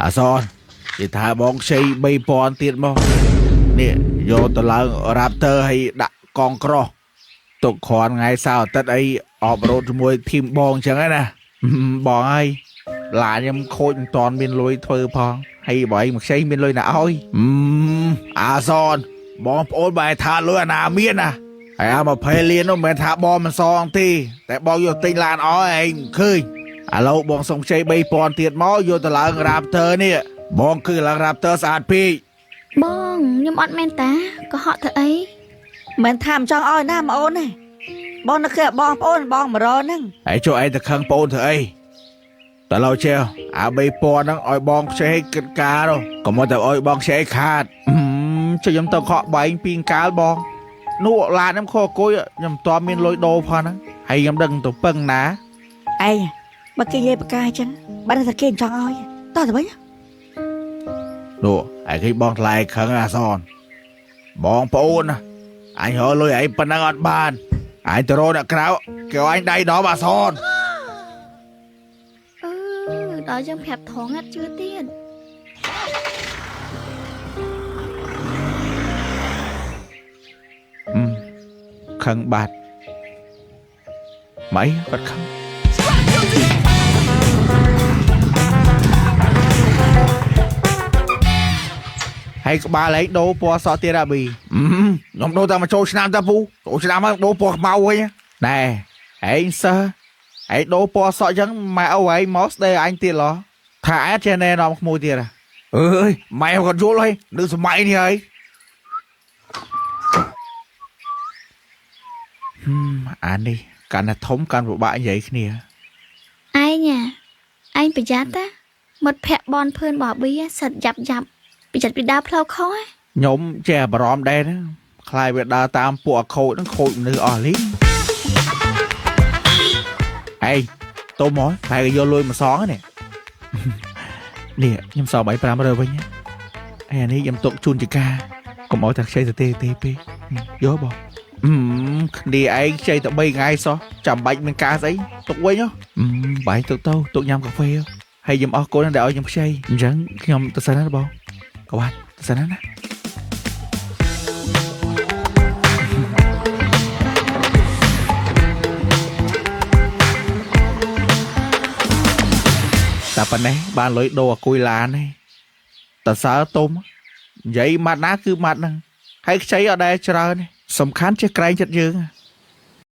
អាសនគេថាបងខ្ចី3000ទៀតមកនេះយកទៅឡើង Raptor ហើយដាក់កងក្រោះទុកគ្រាន់ថ្ងៃសៅរ៍អាទិត្យអីអបរោតជាមួយធីមបងអញ្ចឹងឯណាបងហើយឡានខ្ញុំខូចមិនតាន់មានលុយធ្វើផងហើយបើឯងមកខ្ចីមានលុយណាឲ្យអាសនបងប្អូនបែរថាលុយអាណាមានណាហើយអា20លាននោះមិនមែនថាបងមិនសងទេតែបងយកទិញឡានអស់ឯងឃើញឥឡូវបងសុំខ្ចី3000ទៀតមកយកទៅឡើង Raptor នេះបងគឺឡើង Raptor ស្អាតពេក បងខ្ញុំអត់មែនតាក៏ហក់ទៅអី មិនថាមិនចង់ឲ្យណាប្អូនទេបងនឹកឃើញបងប្អូនបងមករហ្នឹង ហើយចុះឯងទៅខឹងប្អូនធ្វើអីតើឡូវចេះអា3000ហ្នឹងឲ្យបងខ្ចីឲ្យគិតការទៅកុំឲ្យតែឲ្យបងខ្ចីឲ្យខាតចុះខ្ញុំទៅខកបែងពីកាលបងនោះឡានខ្ញុំខកអង្គុយខ្ញុំមិនទាន់មានលុយដូរផងហ្នឹងហើយខ្ញុំដឹងទៅពឹងណា ឯងបើគេនិយាយបកាអញ្ចឹងបើតែគេមិនចង់ឲ្យតោះទៅវិញ នោះឯងគេបងថ្លៃខឹងអាសនបងប្អូនណាអញរកលុយឯងប៉ុណ្ណឹងអត់បានអញទៅរកអ្នកក្រៅគេឲ្យអញដៃដល់អាសន អឺដល់យើងប្រាប់ថងអត់ជឿទៀត ខឹងបាត់ម៉ៃគាត់ខឹងហើយក្បាលឯងដូរពណ៌សក់ទៀតអាប៊ីខ្ញុំដូរតែមកចូលឆ្នាំតាពូចូលឆ្នាំហើយដូរពណ៌ខ្មៅវិញណែឯងសិស្សឯងដូរពណ៌សក់ចឹងម៉ែឪឯងមកស្ដីអញទៀតឡោះថាអត់ចេះណែនាំក្មួយទៀតអើយម៉ែគាត់យល់ហើយនៅសម័យនេះហើយអានេះកាន់តែធំកាន់ពិបាកនិយាយគ្នា ឯងឯងប្រយ័ត្នណាមិត្តភ័ក្តិបនភឿនបប៊ីសិតយ៉ាប់យ៉ាប់ប្រយ័ត្នពីដើរផ្លូវខុស ខ្ញុំចេះបារម្ភដែរណាខ្លាយវាដើរតាមពួកអាខូចហ្នឹងខូចមនុស្សអស់លីងឯងទៅមកតែគេយកលុយមកសងនេះនេះខ្ញុំសង3500វិញហើយអានេះខ្ញុំទុកជូនចកាកុំឲ្យតែខ្ចីទៅទេទេពេកយកបងគ្នាឯងខ្ចីតែ3ថ្ងៃសោះចាំបាច់មានការស្អីទុកវិញបាយទុកទៅទុកញ៉ាំកាហ្វេហើយខ្ញុំអរគុណដែលឲ្យខ្ញុំខ្ចីអញ្ចឹងខ្ញុំទៅសិនណាបងក៏បានទៅសិនណាតែប៉ុណ្ណេះបានលុយដូរអាគុយឡានទេតើសើទុំនិយាយម៉ាត់ណាគឺម៉ាត់ហ្នឹងហើយខ្ចីអត់ដែរច្រើនទេសំខាន់ចេះក្រែងចិត្តយើង